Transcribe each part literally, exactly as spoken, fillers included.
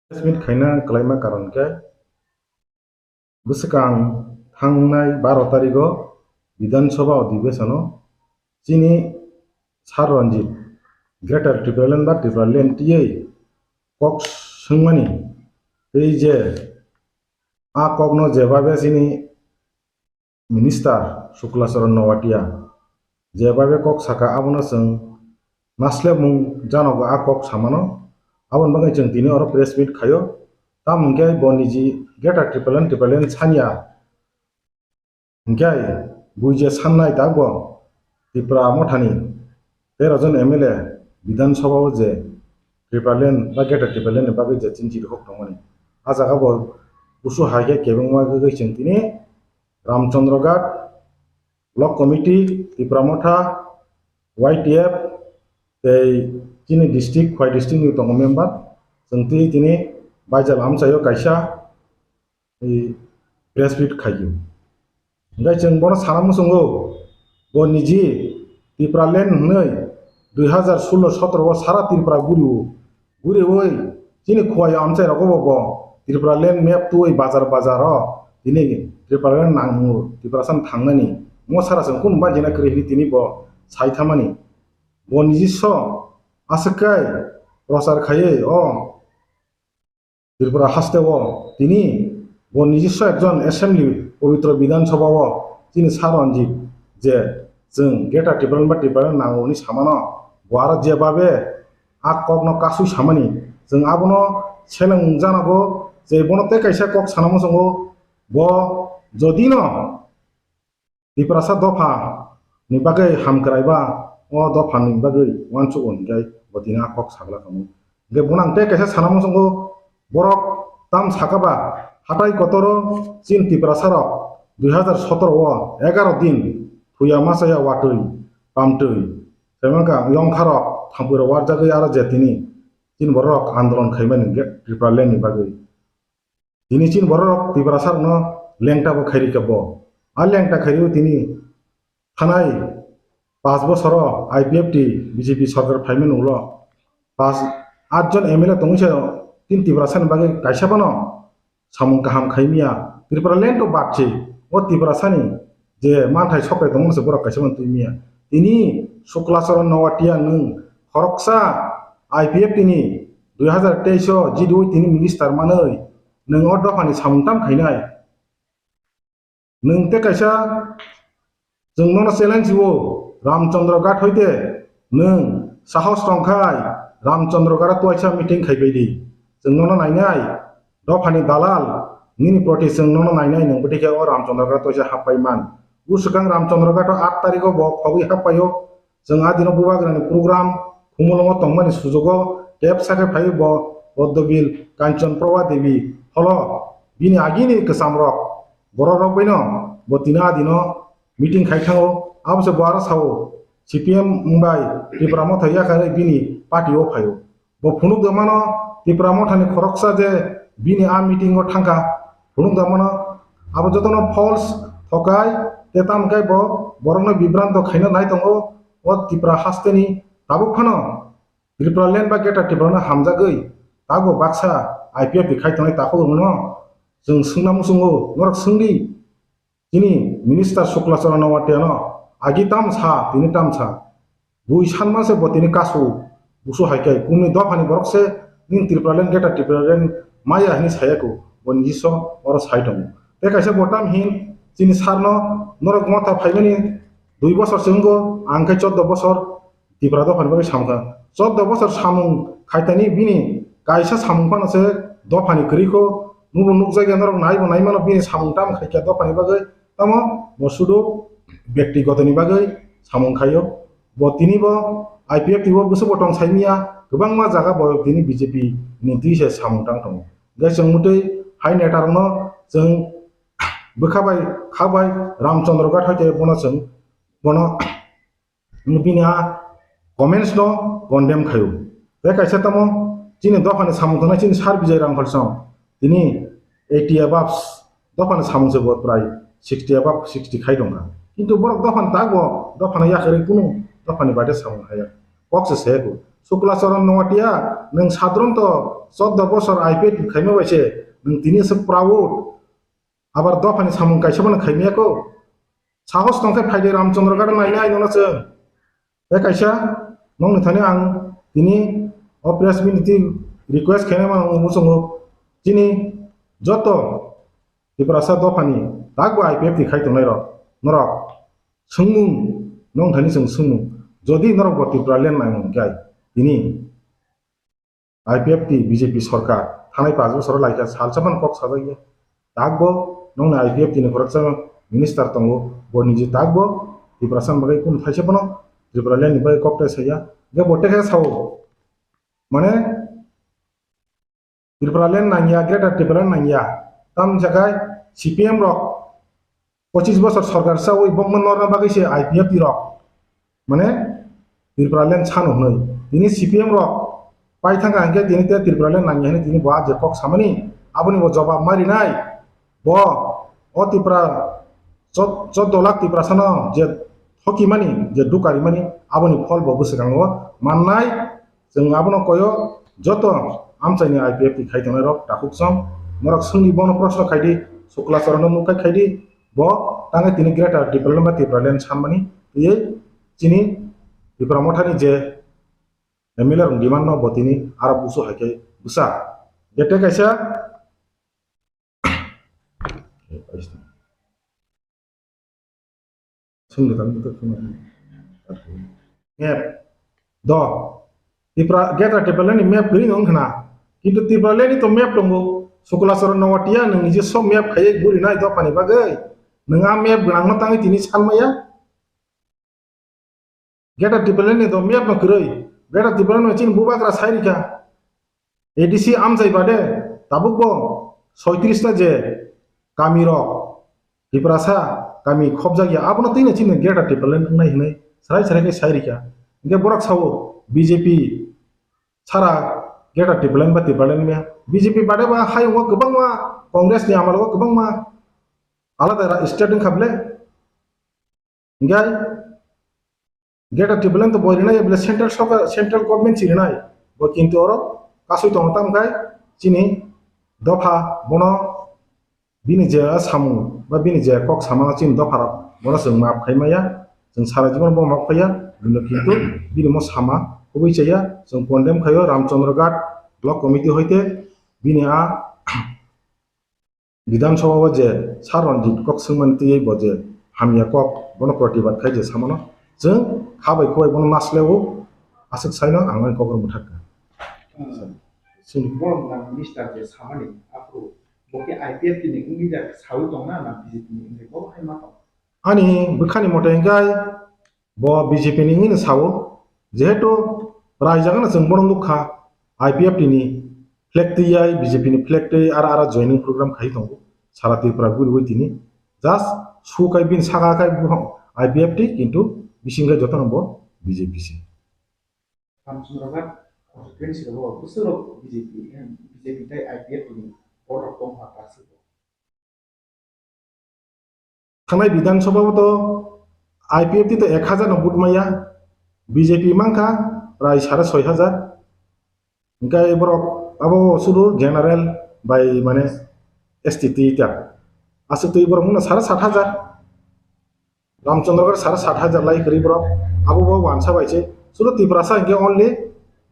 Press meet khaina kwlaima karon khe bwswkang thangnai baro tarigo Bidhan Sabha odhibeshono chini Sir Ranjit Greater Tipraland ba Tipraland tiywi kok swngmani tei je a kokno jebabe chini Minister Shukla Charan Noatia jebabe kok saka abono chwng naslebmung janogo a kok samano. Aboni bagwi chwng tini oro press meet khaio. Tamo hwnkhe bo niji Greater Tipraland, Tipraland sanya hwnkhe bui je sannai tabukbo Tipra Mothani tero jon M L A Bidhan Sabha o je Tipraland ba Greater Tipraland ni bagwi je chini chiri hok tongmani. A jaga bo kusu hai khe kebengma gwi chwng tini Ramchandra Ghat, Block Committee, Tipra Motha, Y T F, tei chini district, Khowai district ni tongo member, chwng twi tini baijal amchaio kaisa, i, press meet khaio. Hwnkhe chwng bono sana muchungo, bo niji Tipraland hwnwi dui hazar sullo sotoro o sara Tripura gurio. Guriwi chini Khowai amchai rogo bo, bo Tipraland map twi bazar bazar o tini Tipraland nangmung Tiprasa thangnani mo sara chwng kunu bai jena kwrwi hwnwi tini bo sai thamani. Bo niji so aswk kai prochar khaiwi o Tripura haste o tini bo niji so ekjon assembly Pabitra Bidhan Sabha o chini Sir Ranjit je chwng Greater Tipraland ba Tipraland nango hwnwi samano bo aro jebabe a kokno kasui samani, chwng abono seleng janago je bono tei kaisa kok sana muchungo bo jodino Tiprasa dopha ni bagwi hamkrai ba o dopha ni bagwi uansuk o hwnkhe bo tini a kok sagla tongo. Hwnkhe bono ang tei kaisa sana muchungo borok tam saka ba hatai kotoro chini Tiprasa rok dui hazar sotoro o egaro din thuya machaya watwi pamtwi Tei wngkha yongkha rok thampui rok warjagwi aro je tini chini borok rok andolon khaimani hwnkhe Tipraland ni bagwi. Tini chini borok rok Tiprasa rokno lengta bo khairika bo. A lengta khairwi tini thanai paanch bosoro I P F T B J P sorkar phaimani ulo paanch, aat jon M L A tongwi se tini Tiprasa ni bagwi kaisa phano samung kaham khai miya. Tipraland to bad se, o Tiprasani je manthai sokrai tongmani se borok kaisa phano twi miya. Tini Shukla Charan Noatia nwng khoroksa I P F T ni dui hazar teis o G D O tini minister manwi nwng o dophani samung tam khainai. Nwng tei kaisa Chwng nono challenge o, Ramchandra Ghat hoite nwng sahos tongkhai Ramchandra Ghat o twaisa meeting khaibai di. Chwng nono nainai, dophani dalal, nini proti chwng nono nainai, nwng bwtwi khe o Ramchandra Ghat o twaisa happai man. Bwswkang Ramchandra Ghat o aat tarikh o bo khogwi happai o. Chwng a dino Bubagrani program Khumulwngo tongmani sujugo tep sakhe phaiwi bo Poddobil Kanchan Prabha Devi holo bini agini kwchamrok bororok baino bo tini a dino meeting khai thango. Abo se bo aro sao, C P M wngbai Tipra Motha yakarwi bini party o phaio. Bo phunuk da mano Tipra Mothani khoroksa je bini a meeting o thangkha, phunuk da mano abo jotono false thokai tei tamokhe bo borokno bibranto khaina nai tongo o Tipra hasteni. Tabuk phano Tipraland ba Greater Tipraland hamjagwi tabuk baksa I P F T khai tongnai takhuk rokno chwng swngna muchungo, norok swngdi. Chini Minister Shukla Charan Noatia no agi tam sa, tini tam sa. Bui sanma se bo tini kasu, busu hai khe, kumi dophani borok se, nini Tipraland, Greater Tipraland maya hini saya ku, bo niji so oro sai tongo. Tei kaisa bo tam hin, chini sir no, norok motha phaimani dui bosor se wngko, ang khe chordo bosor, Tipra dophani bagwi samung kha. Chordo bosor samung khaitani bini kaisa samung phano se dophani kwrwi kho. Nukbo nukjakya norok naibo naimano bini samung tamo khaikha dophani bagwi. Tamo bo sudu bektigotoni bagwi samung khaio. Bo tini bo I P F T o bwswk bo tong saimiya, kwbangma jaga bo tini B J P ni twi se samung tang tongo. Hwnkhe chwng mwtwi hai neta rokno chwng bwkha bai kha bai Ramchandra Ghat hai khe bono chwng bono Bini a comments no condemn khaio. Tei kaisa tamo chini dophani samung tangnai chini Sir Bijay Rangkhol song tini eighty above dophani samung se bo prai sixty above sixty khai tongkha. Kintu borok dophani takbo dophano yakarwi kunu dophani baide samung haya. Kok se saya ko. Sukla Charan Noatia, nwng sadronto choddo bosor I P F T khaima bai se, nwng tini se proud. Abar dophani samung kaisa bono khaimaya ko. Sahos tongkhe phaidi Ramchandra Ghat nainai nono chwng. Tei kaisa nokni thani ang tini o press meet ni request khainai mano muchungo. Chini joto Tiprasa dophani takbo I P F T khai tongnai rok norok swngmung nong thani chwng swngmung. Jodi norok bo Tipraland naimung khe tini I P F T B J P sorkar thanai pash bosor laikha salsa phano kok sajak ya. Takbo nongni I P F T ni khoroksa minister tongo, bo niji takbo Tiprasa ni bagwi kunu thaisa phano Tipraland ni bagwi kok tai saya. Hwnkhe bo tekhe sao mane Tipraland nangya, Greater Tipraland nangya. Tam jagai C P M rok pochis bosor sorkar chawi bongma norna bagwi se I P F T rok mane Tipraland sano hwnwi. Tini C P M rok pai thangkha hinkhe tini tei Tipraland nangya hwnwi tini bo a je kok samani aboni bo jobab ma rinai. Bo o Tipra chod-, choddo lakh Tiprasano je thokimani, je dukarimani aboni phol bo bwswkango mannai. Chwng abono koyo joto amchaini I P F T khai tongnai rok takhuk song norok swngdi bono proshno khaidi, Sukla Charan no nukha khaidi, bo tangwi tini Greater Tipraland ba Tipraland sanmani twiwi chini Tipra Mothani je M L A rok demand no bo tini aro busu hai khe bwsa. Jete kaisa Sungni tang butuk khuna. Map. Do. Tipra, Greater Tipraland ni map kwrwi wng khna. Kintu Tipraland ni to map tongo. Sukla Charan Noatia nwng nije sok map khaiwi guri nai dophani bagwi. Nwng a map gwnang no tangwi tini san maya. Greater Tipraland ni to map no kwrwi. Greater Tipraland no chini bubagra sai rikha. A D C amchai bade tabuk bo soitris ta je kami rok Tiprasa kami khopjak ya, abono twi no chini Greater Tipraland wngnai hwnwi sarai sarai khe sai rikha. Hwnkhe borok sao B J P sara Greater Tipraland ba Tipraland maya. B J P bade ba hayungo kwbangma Congress ni amalo kwbangma alada ra-, state wngkha bwle. Hwnkhe Greater Tipraland to bo rinai bwle central sorkar, central government si rinai. Bo kintu oro kasui tongo tamo khai chini dopha bono bini je samung ba bini je kok samano chini dopha rok bono chwng maaf khai maya. Chwng sara jibon bo maaf khaiya. Bini kintu bini mo sama kubui chaya. Chwng condemn khaio Ramchandra Ghat Block Committee hoite bini a Bidhan Sabha o je Sir Ranjit kok swngmani twiwi bo je hamya kok bono protibad khai je samano chwng kha bai khwbai bono nasleo aswk saino ang ani kokro mwthakha. Chini borok na minister je samani aphuru bo khe I P F T ni wngwi jak sawi tongna na B J P ni wngwi bo hai ma tong? Ani bwkhani mote hwnkhe bo B J P ni wngwi no sao, jehetu raijagano chwng bono nukha, I P F T ni flag twi ai, B J P ni flag twi ara ara joining program khai tongo, sara Tripura guriwi tini just su kai bini saka kai buphang I P F T, kintu bising kai jotono bo B J P se. Ramchandra Ghat constituency rogo bwswk rok B J P, B J P tei I P F T ni vote rok tongkha, kaisa bo. Thangnai Bidhan Sabha o to I P F T to ek hajar no vote maya, B J P mankha prai sare soi hajar. Hwnkhe borok abo sudu general bai mane S T twi ta. Aswk twi borok wngkha sare sat hajar. Ramchandra Ghat sare sat hajar lai kwrwi borok. Abo bo wansa bai se. Sudu Tiprasa hwnkhe only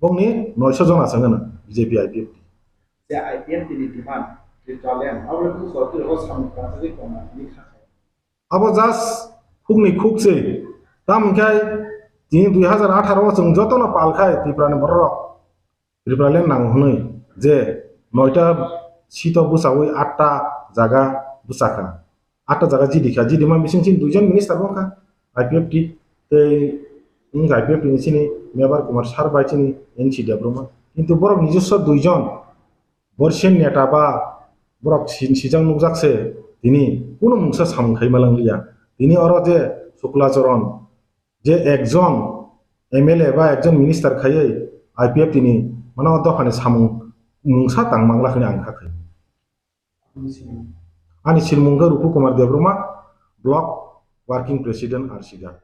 bongni noisho jona se wngkha B J P I P F T. Je I P F T ni demand, Tipraland, abo le buso twi rogo samung tangjagwi tongna hwnwi kha khe. Abo just khukni khuk se. Tamo hwnkhe tini dui hajar atharo o chwng jotono pal khai Tripura ni borok rok Tipraland nango hwnwi je noita seat o bwchawi atta jaga bwchakha. Atta jaga G D kha, G D ma bising chini duijon minister bo kha, I P F T tei wngkha I P F T ni chini Mebar Kumar sir bai chini N C Debbarma. Kintu borok nijoswa duijon borsen neta ba borok si-, sijak nukjak se tini kunu mungsa samung khai malang liya. Tini oro je Sukla Charan je ekjon M L A ba ekjon minister khaiwi I P F T ni mano dophani samung mungsa tang mangla hwnwi ang kha khai. Ani sinimung khe Rupu Kumar Debbarma, Block Working President, R C Ghat.